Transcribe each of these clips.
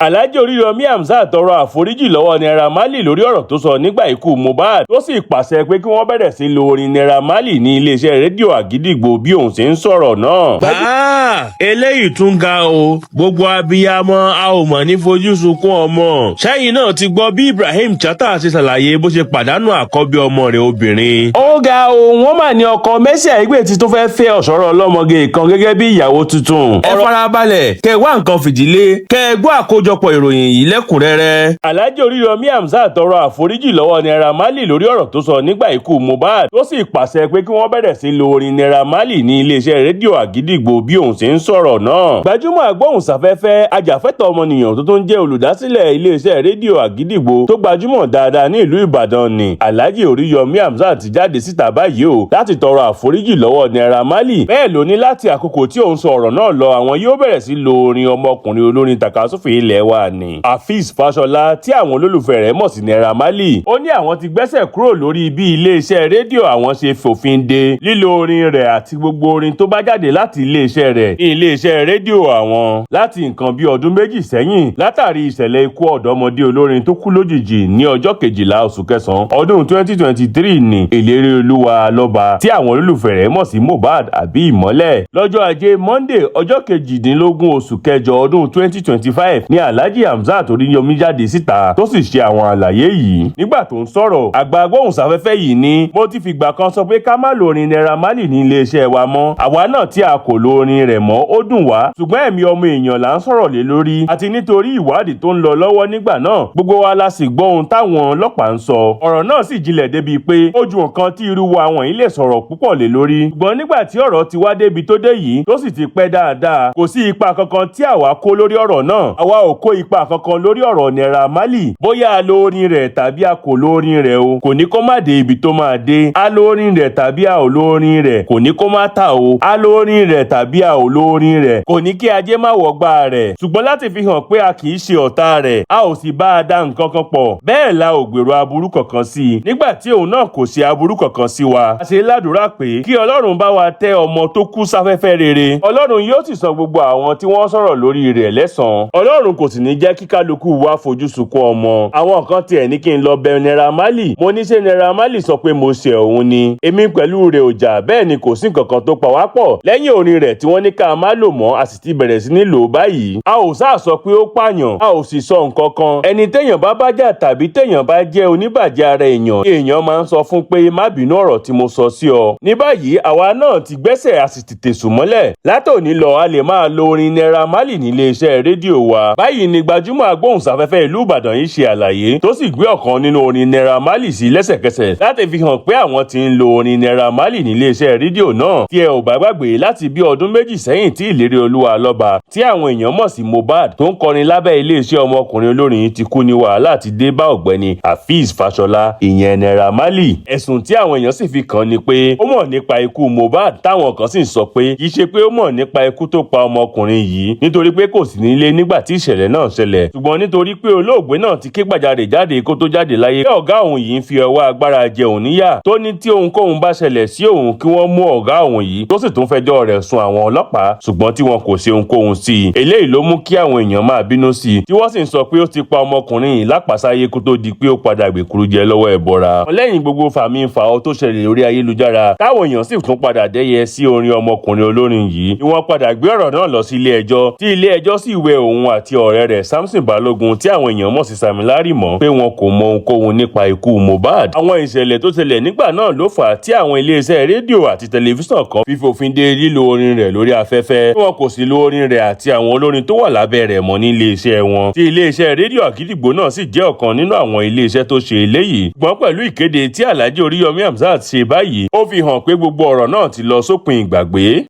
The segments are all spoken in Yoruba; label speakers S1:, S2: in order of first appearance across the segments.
S1: Alhaji Oríyọmí Hamzat tọrọ àforíjì lọ́wọ́ Naira Marley lórí ọ̀rọ̀ tó sọ nígbà ikú Mohbad, tó sì pàṣẹ pé kí wọ́n bẹ̀rẹ̀ sí lo orin Naira Marley ní iléeṣẹ́ rédíò Àgídìgbo bí òun ṣe ń sọ̀rọ̀ náà.
S2: Báà, eléyìí tún ga o. Gbogbo abiyamọ, a ò mọ̀ ní fojú sunkún ọmọ. Sẹ́yìn náà ti gbọ́ bí Ibrahim Chatta ṣe ṣàlàyé bó ṣe pàdánù àkọ́bí ọmọ rẹ̀ obìnrin.
S1: Ó ga o, wọ́n mà ní ọkọ Mercy Aigbe ti tún fẹ́ fẹ́ ọ̀ṣọ́rọ̀ ọlọ́mọge kan gẹ́gẹ́ bí ìyàwó tuntun.
S2: Ẹ farabalẹ̀ kẹ wá nǹkan fìdílé kẹ gbọ́ àkójọpọ̀ ìròyìn yìí lẹ́kùnrẹ́rẹ́.
S1: Alhaji Oríyọmí Hamzat tọrọ àforíjì lọ́wọ́ Naira Marley lórí ọ̀rọ̀ tó sọ nígbà ikú Mohbad, tó sì pàṣẹ pé kí wọ́n bẹ̀rẹ̀ sí lo orin Naira Marley ní iléeṣẹ́ rédíò Àgídìgbo bí òun ṣe ń sọ̀rọ̀ náà. Gbajúmọ̀ agbóhùnsáfẹ́fẹ́, ajàfẹ́tọ̀ọ́ ọmọnìyàn tó tún jẹ́ olùdásílẹ̀ iléeṣẹ́ rédíò Àgídìgbo tó gbajúmọ̀ dáadáa ní ìlú Ìbàdàn ni Alhaji Oríyọmí Hamzat ti jáde síta báyìí o láti tọrọ àforíjì lọ́wọ́ Naira Marley. Bẹ́ẹ̀ ló ní láti àkókò tí òun sọ ọ̀rọ̀ náà lọ, àwọn yóò bẹ̀rẹ̀ sí lo orin ọmọkùnrin olórin tàkasúfèé ilẹ̀ wa ni Afeez Fáṣọlá, tí àwọn olólùfẹ́ rẹ̀ mọ̀ sí Naira Marley. Ó ní àwọn ti gbẹ́sẹ̀ kúrò lórí bí iléeṣẹ́ rédíò àwọn ṣe fòfin de lílo orin rẹ̀ àti gbogbo orin tó bá jáde láti iléeṣẹ́ rẹ̀ ní iléeṣẹ́ rédíò àwọn láti nǹkan bí ọdún 2 sẹ́yìn, látàrí ìṣẹ̀lẹ̀ ikú ọ̀dọ́mọdé olórin tó kú lójijì ní ọjọ́ 12 oṣù kẹsàn-án ọdún 2023 ní Ìlérí Olúwa Lọ́ba, tí àwọn olólùfẹ́ rẹ̀ mọ̀ sí Mohbad àbí Ìmọ́lẹ̀. Lọ́jọ́ ajé Monday, ọjọ́ 18 oṣù kẹjọ ọdún 2025 ní Alhaji Hamzat Oríyọmí jáde síta tó sì ṣe àwọn àlàyé yìí. Nígbà tó ń sọ̀rọ̀, àgbà agbóhùnsáfẹ́fẹ́ yìí ní, "Mo ti fìgbà kan sọ pé ká má lo orin Naira Marley ní iléeṣẹ́ wa mọ́. Àwa náà tí a kò lo orin rẹ̀ mọ́, ó dùn wá, ṣùgbọ́n ẹ̀mí ọmọ èèyàn là ń sọ̀rọ̀ lé lórí, àti nítorí ìwádìí tó ń lọ lọ́wọ́ nígbà náà. Gbogbo wa la sì gbọ́ ohun táwọn ọlọ́pàá ń sọ. Ọ̀rọ̀ náà sì jinlẹ̀ débi pé ó ju nǹkan tí irú wa wọ̀nyí lè sọ̀rọ̀ púpọ̀ lé lórí. Ṣùgbọ́n nígbà tí ọ̀rọ̀ ti wá débi tó dé yìí, tó sì ti pẹ́ dáadáa, kò sí ipa kankan tí àwa kó lórí ọ̀rọ̀ náà. Àwa ò kó ipa kankan lórí ọ̀rọ̀ Naira Marley. Bóyá a lo orin rẹ̀ tàbí a kò lo orin rẹ̀ o, kò ní kó má dé ibi tó máa dé. A lo orin rẹ̀ tàbí a ò lo orin rẹ̀, kò ní kó má tà o. A lo orin rẹ̀ tàbí a ò lo orin rẹ̀, kò ní kí ajé má wọgbà rẹ̀. Ṣùgbọ́n láti fi hàn pé a kì í ṣe ọ̀tá rẹ̀, a ò sì bá a dá nǹkan kan pọ̀, bẹ́ẹ̀ la ò gbèrò aburú kankan sí i nígbà tí òun náà kò ṣe aburú kankan sí wa. A ṣe ládùúrà pé kí Ọlọ́run bá wa tẹ́ ọmọ tó kú sáfẹ́fẹ́ rere. Ọlọ́run yóò sì san gbogbo àwọn tí wọ́n sọ̀rọ̀ lórí rẹ̀ lẹ́san. Ọlọ́run kò sì ní jẹ́ kí kálukú wa fojú sunkún ọmọ." Àwọn kan tiẹ̀ ní kí n lọ bẹ Naira Marley. Mo ní, ṣé Naira Marley sọ pé mo ṣe òun ni? Èmi pẹ̀lú rẹ̀ ò jà, bẹ́ẹ̀ ni kò sí nǹkan kan tó pa wá pọ̀ lẹ́yìn orin rẹ̀ tí wọ́n ní ká má lò mọ́. A sì ti bẹ̀rẹ̀ sí ní lò ó báyìí. A ò sáà sọ pé ó pààyàn, a ò sì sọ nǹkan kan. Ẹni téèyàn bá bá jà tàbí téèyàn bá jẹ́ oníbàjẹ́ ara èèyàn, èèyàn máa ń sọ fún pé, 'Má bínú ọ̀rọ̀ tí mo sọ sí ọ.' Ní báyìí, àwa náà ti gbẹ́sẹ̀, a sì tètè sùn mọ́lẹ̀. Látòní lọ, a lè máa lo orin Naira Marley nílé iṣẹ́ rédíò wa." Báyìí ni gbajúmọ̀ agbóhùnsáfẹ́fẹ́ ìlú Ìbàdàn yìí ṣe àlàyé, tó sì gbé ọ̀kan nínú orin Naira Marley sí lẹ́sẹ̀kẹsẹ̀ láti fi hàn pé àwọn ti ń lo orin Naira Marley nílé iṣẹ́ rédíò náà. Tí ẹ ò bá gbàgbé, láti bí ọdún 2 sẹ́yìn tí Ìlérí Olúwa Lọ́ba, tí àwọn èèyàn mọ̀ sí Mohbad, tó ń kọrin lábẹ́ iléeṣẹ́ ọmọkùnrin olórin ti kú ní wàhálà ti dé bá ọ̀gbẹ́ni Afeez Fáṣọlá, ìyẹn Naira Marley. Ẹ̀sùn tí àwọn èèyàn sì fi kàn ni pé ó mọ̀ nípa ikú Mohbad, táwọn kan sì ń sọ pé kì í ṣe pé ó mọ̀ nípa ikú tó pa ọmọkùnrin yìí, nítorí pé kò sí nílé nígbà tí ìṣẹ̀lẹ̀ náà ṣẹlẹ̀, ṣùgbọ́n nítorí pé olóògbé náà ti ké gbàjarè jáde kó tó jáde láyé pé ọ̀gá òun yìí ń fi ọwọ́ agbára jẹ òun níyà, tó ní tí ohunkóhun bá ṣẹlẹ̀ sí òun, kí wọ́n mú ọ̀gá òun yìí, tó sì tún fẹjọ́ rẹ̀ sùn àwọn ọlọ́pàá, ṣùgbọ́n tí wọn kò ṣe ohunkóhun sí i. Eléyìí ló mú kí àwọn èèyàn máa bínú sí i, tí wọ́n sì ń sọ pé ó ti pa ọmọkùnrin yìí lápàsáyé kó tó di pé ó padà gbèkúrú jẹ lọ́wọ́ ẹ̀bọra. Lẹ́yìn gbogbo fàmí fà ọ́ tó ṣẹlẹ̀ lórí ayélujára, táwọn èèyàn sì tún padà dẹ́yẹ sí orin ọmọkùnrin olórin yìí, ni wọ́n padà gbé ọ̀rọ̀ náà lọ sí ilé ẹjọ́, tí ilé ẹjọ́ sì wẹ òun àti ọ̀rẹ́ rẹ̀ Samson Balógun, tí àwọn èèyàn mọ̀ sí Sam Larry mọ́, pé wọn kò mọ ohunkóhun nípa ikú Mohbad. Àwọn ìṣẹ̀lẹ̀ tó ṣẹlẹ̀ nígbà náà ló fà á tí àwọn iléeṣẹ́ rédíò àti tẹlifíṣàn kan fi fòfin de lílo orin rẹ̀ lórí afẹ́fẹ́, tí wọn kò sì lo orin rẹ̀ àti àwọn olórin tó wà lábẹ́ rẹ̀ mọ́ ní iléeṣẹ́ wọn, tí iléeṣẹ́ rédíò Àgídìgbò náà sì jẹ́ ọ̀kan nínú àwọn iléeṣẹ́ tó ṣe eléyìí. Ṣùgbọ́n pẹ̀lú ìkéde tí Alhaji Oríyọmí Hamzat ṣe báyìí, ó fi hàn pé gbogbo ọ̀rọ̀ náà ti lọ sópin ìgbàgbé.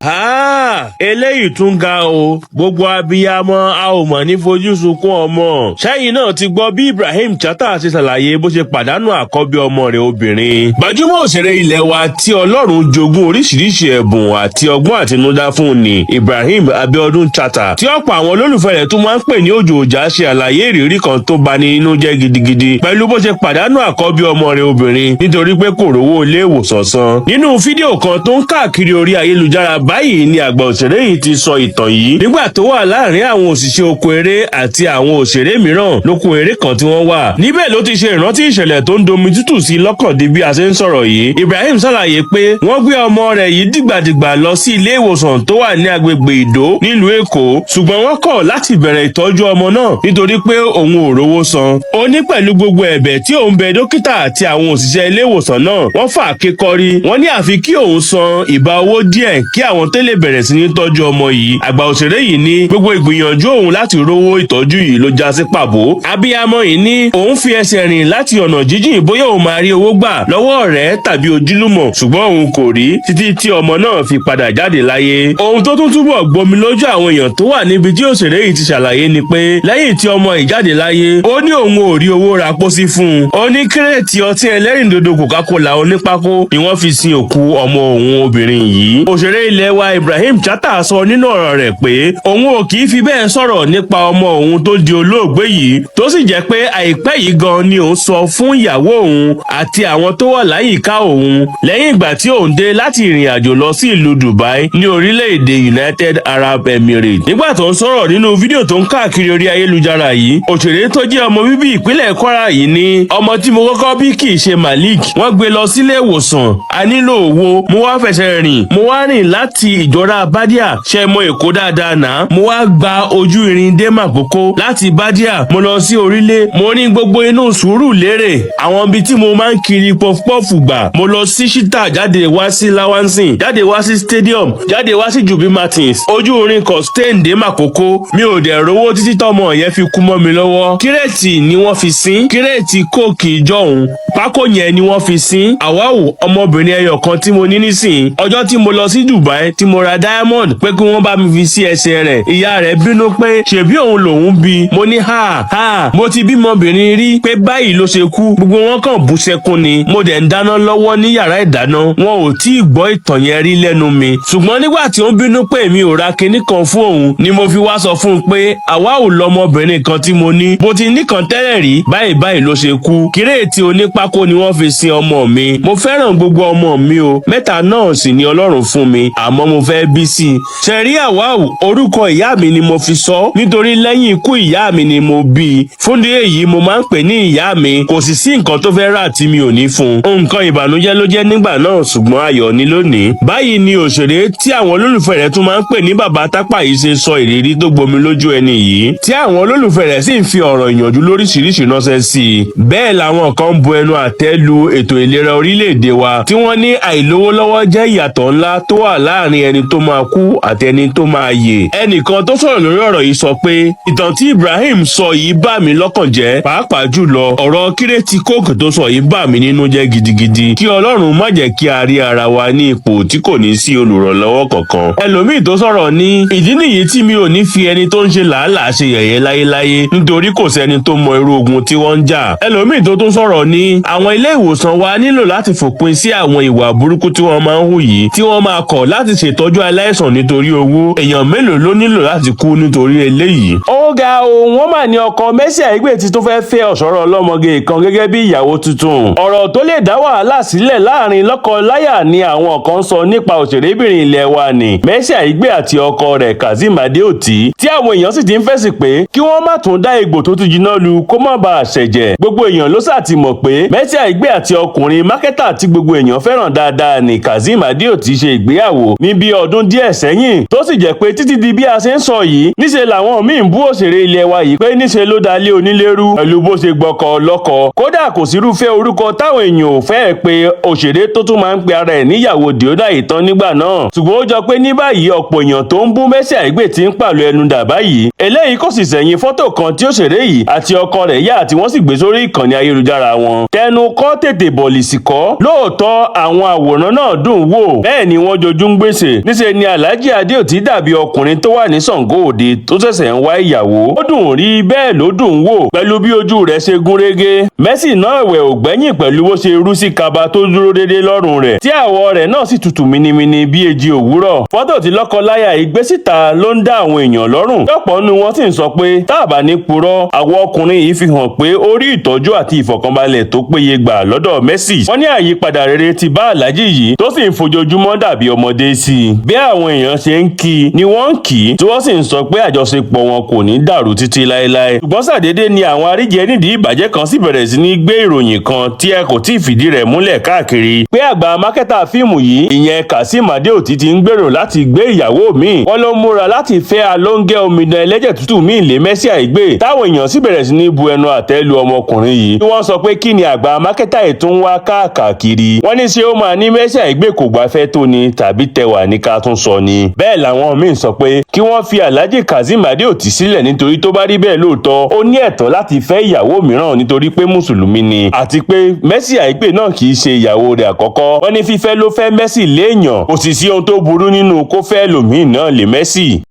S2: Eléyìí tún ga o. Gbogbo abiyamọ, a ò mọ̀ ní fojú sunkún ọmọ. Sẹ́yìn náà ti gbọ́ bí Ibrahim Chatta ṣe ṣàlàyé bó ṣe pàdánù àkọ́bí ọmọ rẹ̀ obìnrin. Gbajúmọ̀ òṣèré ilẹ̀ wa tí Ọlọ́run jogún oríṣiríṣi ẹ̀bùn àti ọgbọ́n àtinúdá fún ni Ibrahim Abiodun Chatta, tí ọ̀pọ̀ àwọn olólùfẹ́ rẹ̀ tún máa ń pè ní Òjò Òjà, ṣe àlàyé ìrírí kan tó bani inú jẹ́ gidigidi pẹ̀lú bó ṣe pàdánù àkọ́bí ọmọ rẹ̀ obìnrin nítorí pé kò rówó ilé ìwòsàn san. Nínú fídíò kan tó ń káàkiri orí ayélujára báyìí ni àgbà òṣèré yìí ti sọ ìtàn yìí nígbà tó wà láàrin àwọn òṣìṣẹ́ oko eré. àti àwọn òṣèré mìíràn lóko eré kan tí wọ́n wà. Níbẹ̀ ló ti ṣe ìrántí ìṣẹ̀lẹ̀ tó ń domi tútù sí lọ́kàn di bí a ṣe ń sọ̀rọ̀ yìí. Ibrahim ṣàlàyé pé wọ́n gbé ọmọ rẹ̀ yìí dìgbàdìgbà lọ sí ilé ìwòsàn tó wà ní agbègbè Ìdó nílùú Èkó, ṣùgbọ́n wọ́n kọ̀ láti bẹ̀rẹ̀ ìtọ́jú ọmọ náà nítorí pé òun ò rówó san. Ó ní pẹ̀lú gbogbo ẹ̀bẹ̀ tí òun bẹ dókítà àti àwọn òṣìṣẹ́ ilé ìwòsàn náà, wọ́n fà kékọ́rí. Wọ́n ní àfi kí òun san ìbá owó díẹ̀ kí àwọn tó lè bẹ̀rẹ̀ sí ní tọ́jú ọmọ yìí. Àgbà òṣèré yìí ní gbogbo ìgbìyànjú òun láti rówó ìtọ́jú yìí ló já sí pàbó. Abiyamọ yìí ní òun fi ẹsẹ̀ rìn láti ọ̀nà jíjìn bóyá òun máa rí owó gbà lọ́wọ́ ọ̀rẹ́ tàbí ojúlùmọ̀, ṣùgbọ́n òun kò rí títí tí ọmọ náà fi padà jáde láyé. Ohun tó tún túbọ̀ gbomi lójú àwọn èèyàn tó wà níbi tí òṣèré yìí ti ṣàlàyé ni pé lẹ́yìn tí ọmọ yìí jáde láyé, ó ní òun ò rí owó ra pósí fún un. Ó ní kírètì ọtí ẹlẹ́rìndòdò Coca-Cola onípákó ni wọ́n fi sin òkú ọmọ òun obìnrin yìí. Òṣèré ilẹ̀ wa Ibrahim Chatta sọ nínú ọ̀rọ̀ rẹ̀ pé òun ò kì í fi bẹ́ẹ̀ sọ̀rọ̀ nípa ọmọ òun tó di olóògbé yìí, tó sì jẹ́ pé àìpẹ́ yìí gan ni òun sọ fún ìyàwó òun àti àwọn tó wà láyìíká òun lẹ́yìn ìgbà tí òun dé láti ìrìn àjò lọ sí ìlú Dubai ní orílẹ̀-èdè United Arab Emirates. Nígbà tó ń sọ̀rọ̀ nínú fídíò tó ń káàkiri orí ayélujára yìí, òṣèré tó jẹ́ ọmọ bíbí ìpínlẹ̀ Kwara yìí ní ọmọ tí mo kọ́kọ́ bí kì í ṣe Malik, wọ́n gbé lọ sílé ìwòsàn, a nílò owó, mo wá fẹsẹ̀ rìn, mo wá rìn láti Ìjọra Bádíà, ṣe mọ Èkó dáadáa náà, mo wá gba ojú irin dé Màkókó, láti Bádíà mo lọ sí Orílẹ̀, mo ní gbogbo inú sùúrù lérè àwọn ibi tí mo máa ń kiri pọfupọ́ọ̀fù gbà, mo lọ sí Ṣítà, jáde wá sí Lawansin, jáde wá sí Stadium, jáde wá sí Jubi Martins, ojú irin Costain dé Màkókó. Mi ò dẹ̀ rówó títí tọmọ yẹn fi kú mọ́ mi lọ́wọ́. Kírètì ni wọ́n fi sín, kírètì kóòkì jọ̀hún, pákó yẹn ni wọ́n fi sín. Àwáwò ọmọbìnrin ẹyọ kan tí mo ní nísìn, ọjọ́ tí mo lọ sí Dubai tí mo ra diamond pé kí wọ́n bá mi fi sí ẹsẹ̀ rẹ̀, ìyá rẹ̀ bínú pé ṣèbí òun lòun bí. Mo ní ha ha, mo ti bímọbìnrin rí pé báyìí ló ṣe kú, gbogbo wọn kàn bú sẹ́kún ni. Mo dẹ̀ ń dáná lọ́wọ́ ní yàrá ìdáná, wọn ò tí ì gbọ́ ìtàn yẹn rí lẹ́nu mi. Ṣùgbọ́n nígbà tí ó ń bínú pé mi ò ra kinní kan fún òun ni mo fi wá sọ fún un pé àwa ò lọmọbìnrin kan tí mo ní, mo ti nìkan tẹ́lẹ̀ rí, báyìí báyìí ló ṣe kú, kírètì onípákó ni wọ́n fi sin ọmọ mi. Mo fẹ́ràn gbogbo ọmọ mi o, mẹ́ta náà sì ni Ọlọ́run fún mi, àmọ́ mo fẹ́ bí sí i. Ṣẹ̀rí àwáwù orúkọ ìyá mi ni mo fi sọ, nítorí lẹ́yìn ikú ìyá mi ni mo bí i. Fúndí èyí mo máa ń pè ní ìyá mi, kò sì sí nǹkan tó fẹ́ rà tí mi ò ní fún un. Nǹkan ìbànújẹ́ ló jẹ́ nígbà náà, ṣùgbọ́n ayọ̀ ni lónìí. Báyìí ni òṣèré tí àwọn olólùfẹ́ rẹ̀ tún máa ń pè ní Bàbá Tápà yìí ṣe sọ ìrírí tó gbomi lójú ẹni yìí, tí àwọn olólùfẹ́ rẹ̀ sì ń fi ọ̀rọ̀ ìyànjú lóríṣiríṣi ránṣẹ́ sí i. Bẹ́ẹ̀ làwọn kan ń bu ẹnu àtẹ́ lu ètò ìlera orílẹ̀-èdè wa, tí wọ́n ní àìlówólọ́wọ́ jẹ́ ìyàtọ̀ ńlá tó wà láàrin ẹni tó máa kú àti ẹni tó máa yè. Ẹnìkan tó sọ̀rọ̀ lórí ọ̀rọ̀ yìí sọ pé ìtàn tí Ibrahim sọ yìí bà mí lọ́kàn jẹ́, pàápàá jùlọ ọ̀rọ̀ kírètì kóòkì tó sọ yìí bà mí nínú jẹ́ gidigidi. Kí Ọlọ́run má jẹ́ kí a rí ara wa ní ipò tí kò ní sí olùrànlọ́wọ́ kankan. Ẹlòmíì tó sọ̀rọ̀ ní ìdí nìyí tí mi ò ní fi ẹni tó ń ṣe làálàá ṣe yẹ̀yẹ́ láyéláyé, nítorí kò sẹ́ni tó mọ irú ogun tí wọ́n ń jà. Ẹlòmíì tó tún sọ̀rọ̀ ní àwọn ilé ìwòsàn wa nílò láti fòpin sí àwọn ìwà burúkú tí wọ́n máa ń hù yìí, tí wọ́n máa kọ̀ láti ṣètọ́jú aláìsàn nítorí owó. Èèyàn mélòó ló nílò láti kú nítorí eléyìí? Ó ga o, wọ́n mà ní ọkọ Mercy Aigbe ti tó fẹ́ fẹ́ ọ̀ṣọ́rọ̀ ọlọ́mọge kan gẹ́gẹ́ bí ìyàwó tuntun. Ọ̀rọ̀ tó lè dá wàhálà sílẹ̀ láàrin lọ́kọ-láyà ni àwọn kan sọ nípa òṣèrébìnrin ilẹ̀ wa ní Mercy Aigbe àti ọkọ rẹ̀ Kazeem Adeoti, tí àwọn èèyàn sì ti ń fèsì pé kí wọ́n má tún dá egbò tó ti jiná lu kó má bàa ṣẹ̀jẹ̀. Gbogbo èèyàn ló sà ti mọ̀ pé Mercy Aigbe àti ọkùnrin mákẹ́tà tí gbogbo èèyàn fẹ́ràn dáadáa ní Kazeem Adeoti ṣe ìgbéyàwó ní bí ọdún díẹ̀ sẹ́yìn, tó sì jẹ́ pé títí di bí a ṣe ń sọ yìí, níṣe làwọn míì ń bú òṣèré ilẹ̀ wa yìí pé níṣe ló dalé onílérú pẹ̀lú bó ṣe gbọ́kọ lọ́kọ. Kódà kò sírúfẹ́ orúkọ táwọn èèyàn ò fẹ́ pé òṣèré tó tún máa ń pe ara ẹ̀ níyàwó Dìódà ìtàn nígbà náà. Ṣùgbọ́n ó jọ pé ní báyìí ọ̀pọ̀ èèyàn tó ń bú Mercy Aigbe ti ń pàlọ́ ẹnu dà báyìí. Eléyìí kò sì sẹ̀yìn fọ́tò kan tí òṣèré yìí àti ọkọ rẹ̀ yà tí wọ́n sì gbé sórí ìkànnì ayélujára wọn. Tẹnu kọ́ tètè bọ̀lì sì kọ́. Lóòótọ́ àwọn àwòrán náà dùn wò, bẹ́ẹ̀ ni wọ́n jojú ń gbèsè. Níṣe ni Alhaji Adeoti dàbí ọkùnrin tó wà ní Ṣàngó Òde tó ṣẹ̀ṣẹ̀ ń wá ìyàwó. Ó dùn rí bẹ́ẹ̀ ló dùn wò pẹ̀lú bí ojú rẹ̀ ṣe gún régé. Mercy náà ẹ̀wẹ̀ ò gbẹ́yìn pẹ̀lú bó ṣe rú sí kaba tó dúró déédéé lọ́rùn rẹ̀, tí àwọ̀ rẹ̀ náà sì tutù minimini bí èjì òwúrọ̀. Fọ́tò tí lọ́kọ-láya yìí gbé síta ló ń dá àwọn èèyàn lọ́rùn. Lọ́pọ̀ nínú wọn sì ń sọ pé tá a bá ní purọ́, àwọ̀ ọkùnrin yìí fi hàn pé ó rí ìtọ́jú àti ìfọ̀kànbalẹ̀ tó péye gbà lọ́dọ̀ Mercy. Wọ́n ní àyípadà rere ti bá Alhaji yìí tó sì ń fojoojúmọ́ dàbí ọmọdé sí i. Bí àwọn èèyàn ṣe ń kí i ni wọ́n ń kì í, tí wọ́n sì ń sọ pé àjọṣepọ̀ wọn kò
S1: Kò ní dàrú títí láéláé. Ṣùgbọ́n ṣàdédé ni àwọn àríjẹ nídìí ìbàjẹ́ kan sì bẹ̀rẹ̀ sí ní gbé ìròyìn kan tí ẹ kò tí ì fìdí rẹ̀ múlẹ̀ káàkiri pé àgbà marketer fíìmù yìí, ìyẹn Kazeem Adeoti, ti ń gbèrò láti gbé ìyàwó míì. Wọ́n ló ń múra láti fẹ́ alóńgẹ́ omidan ẹlẹ́jẹ̀ tútù míì lé Mercy Aigbe, táwọn èèyàn sì bẹ̀rẹ̀ sí ní bu ẹnu àtẹ́ lu ọmọkùnrin yìí, tí wọ́n sọ pé kí ni àgbà marketer yìí tún wá káàkiri? Wọ́n ní ṣé ó máa ní Mercy Aigbe kò gbafẹ́ tó ni, tàbí tẹwà ní ká tún sọ ni? Bẹ́ẹ̀ làwọn míín sọ pé kí wọ́n fi Alhaji Kazeem Adeoti sílẹ̀, nítorí tó bá rí bẹ́ẹ̀ lóòótọ́, ó ní ẹ̀tọ́ láti fẹ́ ìyàwó mìíràn nítorí pé mùsùlùmí ni, àti pé Mercy Aigbe náà kì í ṣe ìyàwó rẹ̀ àkọ́kọ́. Wọ́n ní fífẹ́ ló fẹ́ Mercy léèyàn, kò sì sí ohun tó burú nínú kó fẹ́ lòmíì náà lé Mercy.